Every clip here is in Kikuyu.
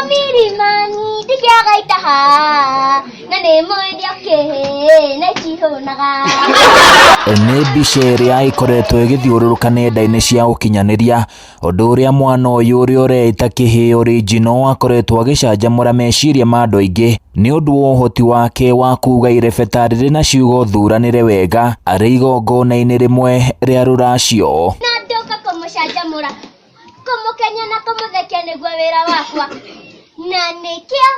Milimani ndingĩaga itaha na nĩ mwendia kĩhĩ na itihũnaga. Nĩ mbica ĩrĩa ĩkoretwo ĩgĩthiũrũrũka nenda-inĩ cia ũkinyanĩria, ũndũ ũrĩa mwana ũyũ ũrĩa ũreĩta Kĩhĩ Original akoretwo agĩcanjamũra meciria ma andũ aingĩ nĩ ũndũ wa ũhoti wake wa kuga irebeta rĩrĩ na ciugo thuranĩre wega arĩ igongona-inĩ rĩmwe rĩa rũracio. Na ndoka kũmũcanjamũra, kũmũkenia na kũmũthekia nĩguo wĩra wakwa. Na nĩkĩo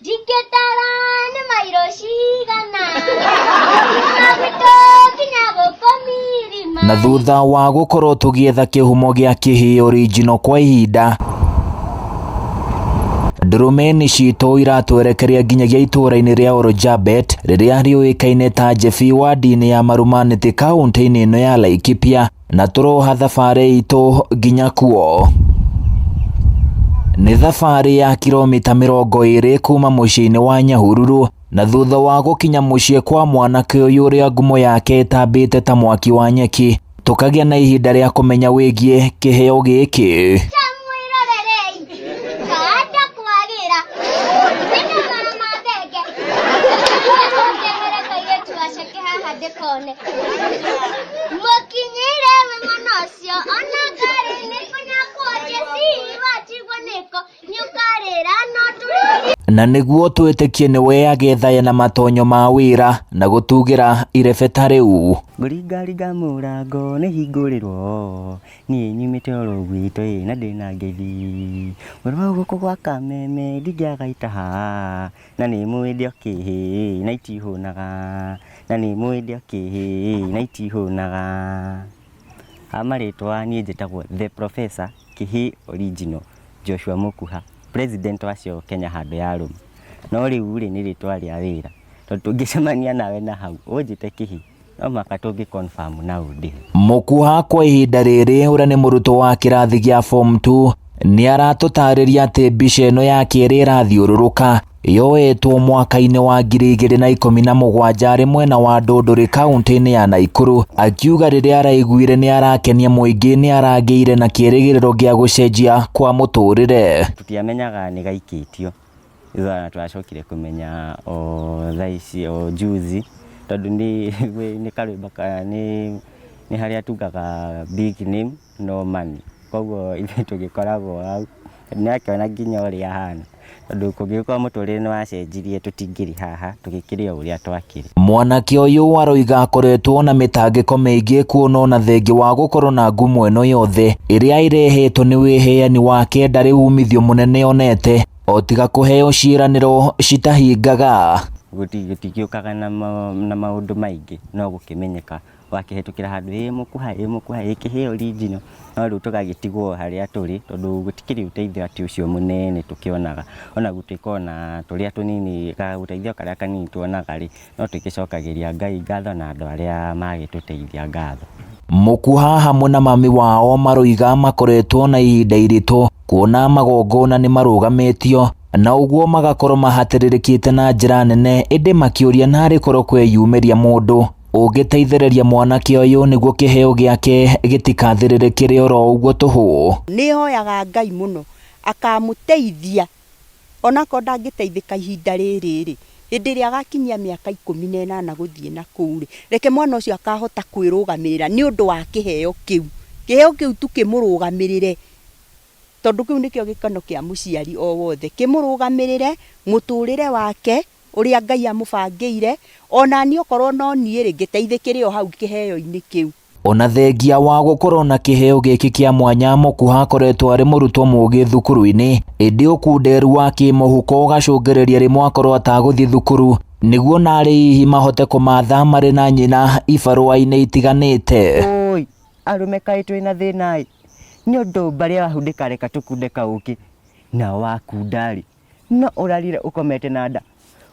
ndingĩtara nĩ mairo cigana kuma gwitũ nginya gũkũ Milimani. Na thutha wa gũkorwo tũgĩetha kĩhumo gĩa Kĩhĩ Original kwa ihinda, ndũrũmeni citũ iratwerekeria nginyagia itũũra-inĩ rĩa Orojabet rĩrĩa rĩũĩkaine ta Njebi wadi-inĩ ya Marumanĩtĩ kaũntĩ-inĩ ĩno ya Laikipia na tũroha thabarĩ itũ nginya kuo. Nĩ thabarĩ ya kiromita 20 kuma mũciĩ-inĩ wa Nyahururu na thutha wa gũkinya mũciĩ kwa mwanake ũyũ ũrĩa ngumo yake ĩtambĩte ta mwaki wa nyeki, tũkagĩa na ihinda rĩa kũmenya wĩgiĩ kĩheo gĩkĩ. Ta mwĩrorerei kanda kwagĩra ĩno mama thenge ndehere kairĩtu gaceke haha ndĩkone mũkinyĩre wĩ mwana ũcio ona ngari nĩ kũnyakwo njeci watigwo nĩko nĩũkarĩra no tũrĩrie. Na nĩguo twĩtĩkie nĩwe agethaya na matonyo ma wĩra na gũtugĩra irebeta rĩu. Ngũringaringa mũrango nĩ hingũrĩrwo, niĩ nyumĩte oro gwitũ ĩ na ndĩna ngeithi. Mũrũ wa gũkũ gwa Kameme ndingĩaga itaha, na nĩ mũĩ ndĩ o kĩhĩĩ na itihũnaga, na nĩ mũĩ ndĩ o kĩhĩĩ na itihũnaga. Ha marĩtwa niĩ njĩtagwo The Professor Kĩhĩĩ Original Joshua Mũkuha, President wa Cio Kenya handũ ya arũme. No rĩu rĩ nĩ rĩtwa rĩa wĩra, tondũ tũngĩcemania nawe na hau ũnjĩte Kĩhĩĩ, no mũhaka tũngĩ confirm na ũndĩhe. Mũkuha kwa ihinda rĩrĩ ũrĩa nĩ mũrutwo wa kĩrathi gĩa form 2 nĩ aratũtarĩria atĩ mbica ĩno yake ĩrĩa ĩrathiũrũrũka yoetwo mwaka-inĩ wa 2017 arĩ mwena wa Ndũndũrĩ kaũntĩ-inĩ ya Naikuru, akiuga rĩrĩa araiguire nĩ arakenia mũingĩ nĩ aragĩire na kĩrĩgĩrĩro gĩa gũcenjia kwa mũtũrĩre. Tũtiamenyaga nĩ gaikĩtio, thutha twacokire kũmenya o thaa ici o juzi, tondũ nĩ karwĩmbo nĩ harĩa tugaga big name no money, koguo ithuĩ tũgĩkoragwo hau, nĩ akĩona nginya ũrĩa ahana, tondũ kũngĩgĩkorwo mũtũrĩre nĩ wacenjirie tũtingĩrĩ haha, tũgĩkĩrĩ o ũrĩa twakĩrĩ. Mwanake ũyũ aroiga akoretwo na mĩtangĩko mĩingĩ kuona ona thengia wa gũkorwo na ngumo ĩno yothe ĩrĩa ĩrehetwo nĩ wĩheani wake ndarĩ umithio mũnene onete o tiga kũheo ciĩranĩro citahingaga. Gũtigĩũkaga na maũndũ maingĩ no gũkĩmenyeka wakĩhĩtũkĩra handũ ĩ mũkuha ĩ mũkuha ĩ Kĩhĩĩ Original, no rĩu tũgagĩtigwo harĩa tũrĩ tondũ gũtikĩrĩ ũteithio atĩ ũcio mũnene tũkĩonaga, ona gũtuĩka ona tũrĩa tũnini gaũteithio karĩa kanini tuonaga rĩ, no tũgĩcokagĩria Ngai ngatho na andũ arĩa magĩtũteithia ngatho. Mũkuha hamwe na mami wao maroiga makoretwo na ihinda iritũ kuona magongona nĩ marũgamĩtio na ũguo magakorwo mahatĩrĩrĩkĩte na njĩra nene, ĩndĩ makĩũria narĩ korwo kwĩyumĩria mũndũ ũngĩteithĩrĩria mwanake ũyũ nĩguo kĩheo gĩake gĩtikathĩrĩrĩkĩre oro ũguo tũhũ. Nĩ hoyaga Ngai mũno akamũteithia onakorwo ndangĩteithĩka ihinda rĩrĩ rĩ, hĩndĩ ĩrĩa agakinyia mĩaka 18 gũthiĩ na kũu rĩ, reke mwana ũcio akahota kwĩrũgamĩrĩra nĩ ũndũ wa kĩheo kĩu. Kĩheo kĩu tu kĩmũrũgamĩrĩre, tondũ kĩu nĩkĩo gĩkeno kĩa mũciari o wothe, kĩmũrũgamĩrĩre mũtũrĩre wake ũrĩa Ngai amũbangĩire, ona niĩ okorwo no niĩ rĩ, ngĩteithĩkĩre o hau kĩheo-inĩ kĩu. Ona thengia wa gũkorwo na kĩheo gĩkĩ kĩa mwanya, Mũkuha akoretwo arĩ mũrutwo mũũgĩ thukuru-inĩ, ĩndĩ ũkunderu wa kĩmũhuko ũgacũngĩrĩria rĩmwe akorwo atagũthiĩ thukuru nĩguo narĩ hihi mahote kũmatha marĩ na nyina ibarũa-inĩ itiganĩte. Ũi, arũme kaĩ twĩna thĩna ĩ, nĩ ũndũ mbarĩ yahu ndĩkareka tũkunde kaũkĩ, na wakunda rĩ, no ũrarire ũkomete na nda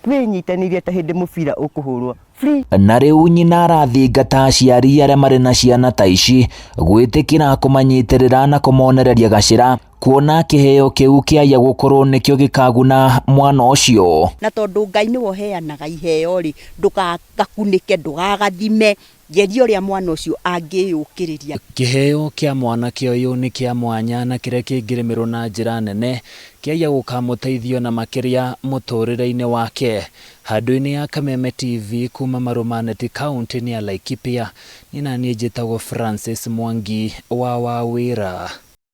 wĩnyitanĩirie ta hĩndĩ mũbira ũkũhũrwo free. Na rĩu nyina arathingata aciari arĩa marĩ na ciana ta ici gwĩtĩkĩra kũmanyitĩrĩra na kũmonereria gacĩra, kuona kĩheo kĩu kĩaya gũkorwo nĩkĩo gĩkaguna mwana ũcio. Na tondũ Ngai nĩwe ũheanaga iheo rĩ, ndũgagakunĩke, ndũgagathime. Geria ũrĩa mwana ũcio angĩyũkĩrĩria. Kĩheo kĩa mwanake ũyũ nĩ kĩa mwanya na kĩrĩa kĩngĩrĩmĩrwo na njĩra nene kĩaiya gũkamũteithia ona makĩria mũtũrĩre-inĩ wake. Handũ-inĩ ya Kameme TV kuma Marumaneti kaunti-inĩ ya Laikipia, niĩ naniĩ njĩtagwo Francis Mwangi wa Wawĩra.